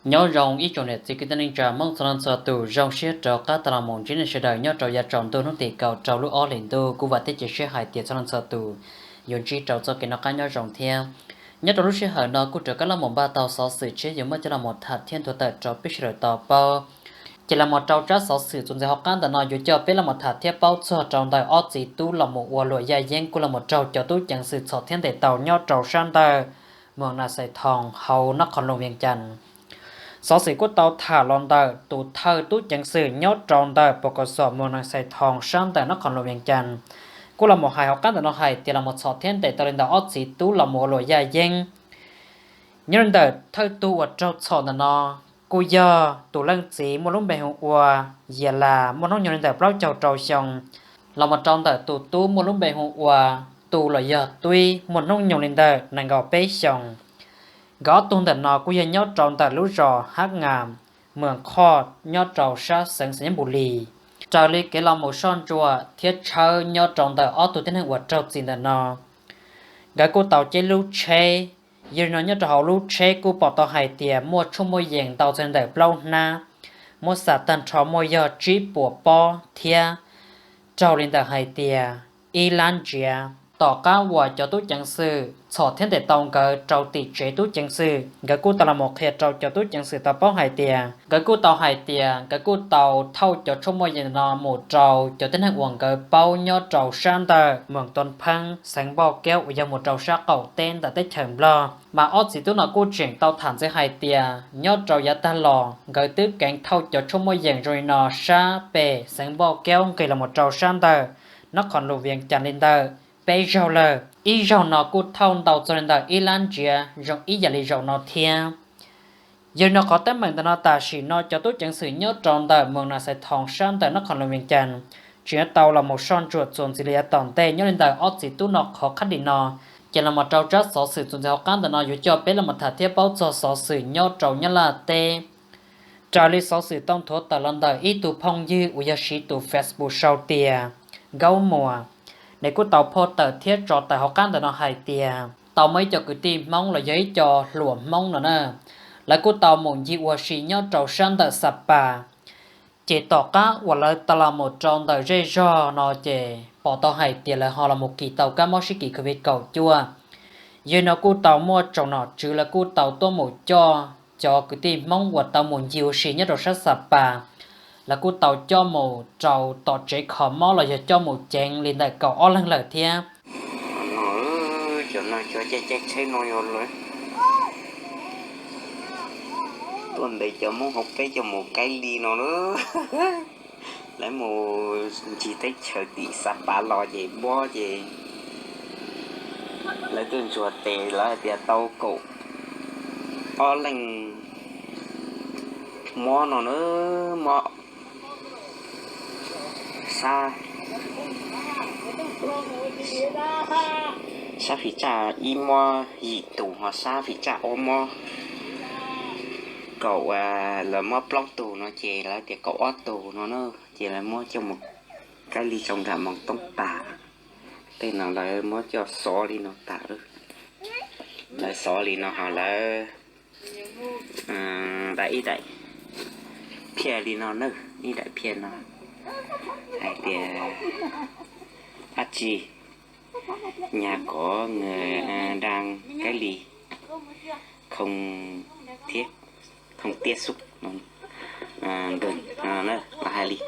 Nyob zoo ib tsoom niam txiv kwv tij neej tsa Hmoob txhua leej txhua tus, zoo siab rov qab tau los mus ntsib nej sawv daws nyob rau yav tsaus ntuj hnub tim kaum rau lub ob hlis ntuj. Kuv vam thiab cia siab hais tias txhua leej txhua tus yuav ntsib rau txoj kev noj qab nyob zoo thiab. Nyob rau lub sij hawm no kuj rov qab los mus npaj tau xov xwm tshiab yuav muab coj los mus tham thiab nthuav tawm rau peb sawv daws tau paub. Ces los mus rau tsab xov xwm txuas ntxiv hauv qab ntawm no yuav coj peb los mus tham thiab paub txog rau ntawm ob txiv tub los mus ua luam yaj yeeb kuj los mus raug cov tub ceev xwm txhom thiab ntes tau nyob rau sab ntawm moos Nas Xais Thoo hauv nab qhov loos Vias Cas. Xov xwm kuj tau tham los ntawm tus thawj tub ceev xwm nyob rau ntawm pos kos xom moos Nas Xais Thoo sab ntawm nab qhov loos Vias Cas, kuj los mus hais hauv qab ntawm no hais tias los mus txhom thiab ntes tau li ntawm ob txiv tub los mus ua luam yaj yeeb. Nyob li ntawm thawj tug uas raug txhom ntawm no kuj yog tus leej txiv muaj lub npe hu ua Yias Las, muaj hnub nyoog li ntawm plaub caug rau xyoo, los mus rau ntawm tus tub muaj lub npe hu ua Tu los yog Twb, muaj hnub nyoog li ntawm nees nkaum peb xyoos. Nkawd ob tug ntawm no kuj yog nyob rau ntawm lub zos Hab Nas, moos Khoj, nyob rau sab xeev Xais Nyab Npus Lis. Raws li kev los mus soj ntsuam thiab tshawb nyob rau ntawm ob tug tib neeg uas raug txim ntawm no, nkawd kuj tau ceb lub tsheb. Yog li no nyob rau hauv lub tsheb kuj pom tau hais tias muaj tshuaj muaj yees ntau txog li ntawm plaub hnab, muab xam tag nrho muaj yog tsib puas pob thiab raug li ntawm hais tias ib lab ntsiav. Tom qab uas cov tub ceev xwm txhom thiab ntes tau nkawd rau tim tsev tub ceev xwm, nkawd kuj tau los mus qhia rau cov tub ceev xwm tau paub hais tias, nkawd kuj tau hais tias nkawd kuj tau thauj cov tshuaj muaj yees no mus rau cov tib neeg uas nkawd paub nyob rau sab ntawm moos Toos Pheeb xeev Npauj Kaub uas yog mus rau sab qaum teb ntawm teb chaws Nplog. Mas ob txiv tub no kuj tseem tau tham ntxiv hais tias nyob rau yav tag los nkawd twb keev thauj cov tshuaj muaj yees zoo li no sab pem xeev Npauj Kaub nqis los mus rau sab ntawm nab qhov loos Vias Cas li ntawm peb zaug lawm. Ib zaug no kuj thauj ntau txog li ntawm ib lab ntsiav zoo ib yam li zaum no thiab. Yog li no qhov teeb meem ntawm no tam sim no cov tub ceev xwm nyob rau ntawm moos Nas Xais Thoo sab ntawm nab qhov loos Vias Cas tseem yuav tau los mus soj ntsuam txuas ntxiv li yav tom ntej nyob li ntawm ob txiv tub no qhov khab dis no. Ces los mus rau tsab xov xwm txuas ntxiv hauv qab ntawm no yuav coj peb los mus tham thiab paub txog xov xwm nyob rau Nyab Laj teb. Raws li xov xwm tau nthuav tawm los ntawm ib tug phooj ywg uas yog siv tus Facebook sau tias Nkaub Muas, nws kuj tau phoj tawm thiab tso tawm hauv qab ntawm no hais tias tau muaj ib co kwv tij Hmoob los yog ib co hluas Hmoob no na, lawv kuj tau mus ncig ua si nyob rau sab ntawm Xa Pas. Ces tom qab uas lawv tau los mus rau ntawm zej zog no ces pom tau hais tias lawv ho los mus kis tau kab mob sib kis COVID kaum cuaj. Yog li no kuj tau muaj tsoom nom tswv lawv kuj tau tuaj mus coj cov kwv tij Hmoob uas tau mus ncig ua si nyob rau sab Xa Pas, lawv kuj tau coj mus rau tom tsev kho mob los yog coj mus ceev li ntawm kaum ob leeg lawm thiab. Cov no cov caij caij tsheb no yog lawv tuaj ntes cov Hmoob hauv peb coj mus kaib li no na. Lawv mus ncig teb chaws tim Xa Pas los ces npob ces lawv tuaj ntsuas tes lawv hais tias tau kaum ob leeg mob no na, mob sab, sab Fim Tsaj ib mob yim tus, ho sab Fim Tsaj ob mob kaum, lawv mob plaub tus no ces lawv tias kaum ob tus no na, ces lawv muab coj mus kaib li rau nram Moos Toob tas. Tej no lawv muab coj xov li no tas lawm. Lawv xov li no ho lawv daim ib daim phiaj li no na, ib daim phiaj no hais tias dab tsi, nhà có người đang cách ly không tiếp, không tiếp xúc gần, lawv hais li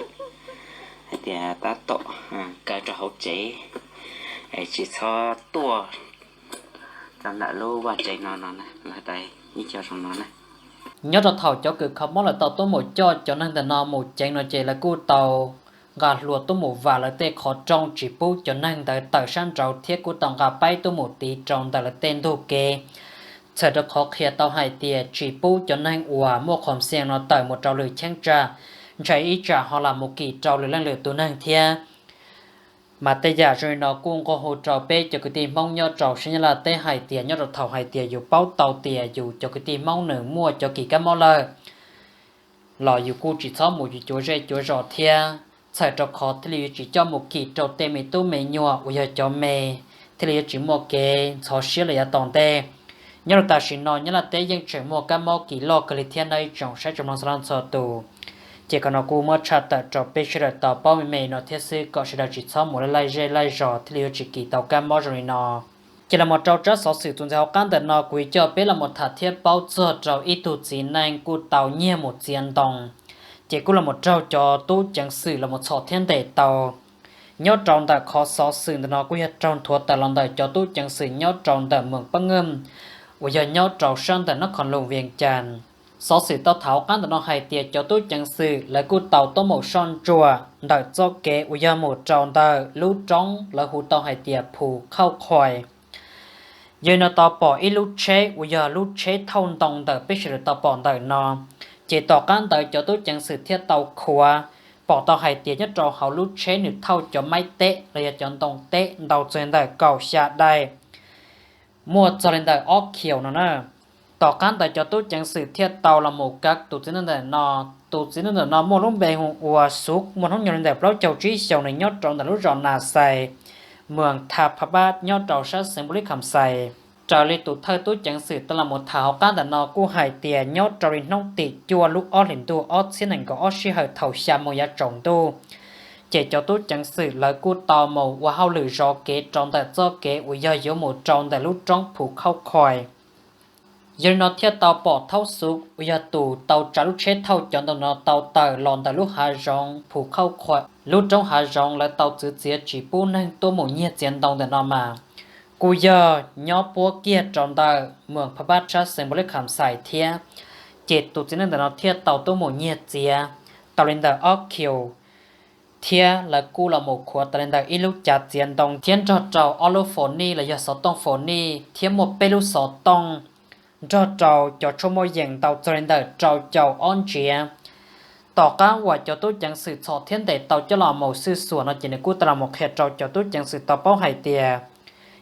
hais tias tab tom kaw rau hauv tsev, tsis txhob tuaj rau ntawm lub vaj tsev no no, lawv hais ib co zoo no na. Nyob rau thaum cov kws kho mob lawv tau tuaj mus coj cov neeg ntawm no mus ceev no ces lawv kuj tau nqa hlua tuaj mus vam lawv tej qhov rooj tsis pub cov neeg ntawd tawm sab nraud thiab kuj tau nqa paib tuaj mus tiv rau ntawm lawv tej ntug kev, txhawm rau qhov qhia tau hais tias tsis pub cov neeg uas muaj qhov xiam no tawm mus rau lwm cheeb tsam, ntshai ib tsam ho lam mus kis rau lwm leej lwm tus neeg thiab. Mas tej yam zoo li no kuj nqua hu rau peb cov kwv tij Hmoob nyob rau sab Nyab Laj teb hais tias nyob rau thaum hais tias yus paub tau tias yus cov kwv tij Hmoob nws muaj cov kis kab mob lawm los yus kuj tsis txhob mus yus cuav zej cuav zos thiab, txhawm rau qhov thiaj li yuav tsis coj mus kis rau tej me tub me nyuam uas yog cov me, thiaj li yuav tsis muaj kev ntxhov siab lawm yav tom ntej. Nyob rau tam sim no Nyab Laj teb yeej tseem muaj kab mob kis loj kawg li thiab nawb ib tsoom saib tsoom mloog txhua leej txhua tus. Ces qhov no kuv muab tshaj tawm rau peb sawv daws tau paub me me no thiab xwb kom sawv daws tsis txhob mus laij zej laij zos thiaj li yuav tsis kis tau kab mob zoo li no. Ces los mus rau tsab xov xwm txuas ntxiv hauv qab ntawm no kuv yuav coj peb los mus tham thiab paub txog rau ib tug txiv neej kuj tau nyiag mus txiav ntoo, ces kuj los mus raug cov tub ceev xwm los mus txhom thiab ntes tau. Nyob rau ntawm qhov xov xwm ntawm no kuj yog raug nthuav tawm los ntawm cov tub ceev xwm nyob rau ntawm moos Pab Ngeej uas yog nyob rau sab ntawm nab khoos loos Vias Cas. Xov xwm tau tham hauv qab ntawm no hais tias cov tub ceev xwm lawv kuj tau tuaj mus soj ntsuam ntawm txoj kev uas yog mus rau ntawm lub roob lawv hu tau hais tias Phu Khauj Khuais. Yog li no tau pom ib lub tsheb uas yog lub tsheb thauj ntoo ntawm peb sawv daws tau pom ntawm no, ces tom qab ntawd cov tub ceev xwm thiaj tau khuav, pom tau hais tias nyob rau hauv lub tsheb nws thauj cov maib teb los yog cov ntoo teb ntau txog li ntawm kaum xya daim, muaj txog li ntawm ob khiaus no na. Tom qab ntawd cov tub ceev xwm thiaj tau los mus kaw tus txiv neej ntawm no. Tus txiv neej ntawm no muaj lub npe hu ua Xub, muaj hnub nyoog li ntawm plaub caug tsib xyoos, nws nyob rau ntawm lub zos Nas Xais, moos Tha Pha Pab nyob rau sab xeev Npaus Lis Kham Xais. Raws li tus thawj tub ceev xwm tau los mus tham hauv qab ntawm no kuj hais tias nyob rau li hnub tim cuaj lub ob hlis ntuj ob txhiab nees nkaum ob sij hawm thaum xya moo yav tsaus ntuj, ces cov tub ceev xwm lawv kuj tau mus ua hauj lwm zov kev rau ntawm txoj kev uas yog yuav mus rau ntawm lub roob Phu Khauj Khuais. Yog li no thiaj tau pom Thaub Xub uas yog tus tau tsav lub tsheb thauj cov ntoo no tau tawm los ntawm lub hav zoov Phu Khauj Khuais, lub roob hav zoov lawv tau txwv txiav tsis pub neeg tuaj mus nyiag txiav ntoo ntawm no mas kuj yog nyob puab kiag rau ntawm moos Pha Pab sab xeev Npaus Lis Kham Xais thiab. Ces tus txiv neej ntawm no thiaj tau tuaj mus nyiag txiav tau li ntawm ob khiaus, thiab lawv kuj los mus khuav tau li ntawm ib lub cav txiav ntoo thiab nrog rau ob lub fos nij los yog xov tooj fos nij thiab muaj peb lub xov tooj, nrog rau cov tshuaj muaj yees ntau txog li ntawm rau caum ob ntsiav. Tom qab uas cov tub ceev xwm txhom thiab ntes tau coj los mus xwj xuam no ces nws kuj tau los mus qhia rau cov tub ceev xwm tau paub hais tias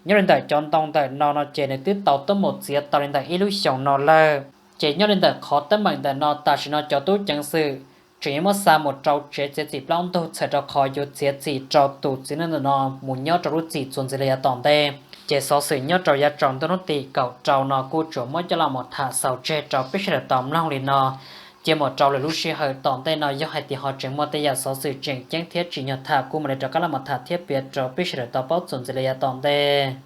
nyob li ntawm cov ntoo ntawm no no ces nws twb tau tuaj mus txiav tau li ntawm ib lub xyoos no lawm. Ces nyob li ntawm qhov teeb meem ntawm no tam sim no cov tub ceev xwm tseem yuav muab xa mus rau tsev txiav txim plaub ntug txhawm rau qhov yuav txiav txim rau tus txiv neej ntawm no mus nyob rau lub txim txuas ntxiv li yav tom ntej. Ces xov xwm nyob rau yav tsaus ntuj hnub tim kaum rau no kuj tsuas muab coj los mus tham xaus tseg rau peb sawv daws tau mloog li no. Cia mus rau lwm lub sij hawm tom ntej no yog hais tias ho tseem muaj tej yam xov xwm tseem ceeb thiab tsim nyog tham kuv mam li rov qab los mus tham thiab piav rau peb sawv daws tau paub txuas ntxiv li yav tom ntej.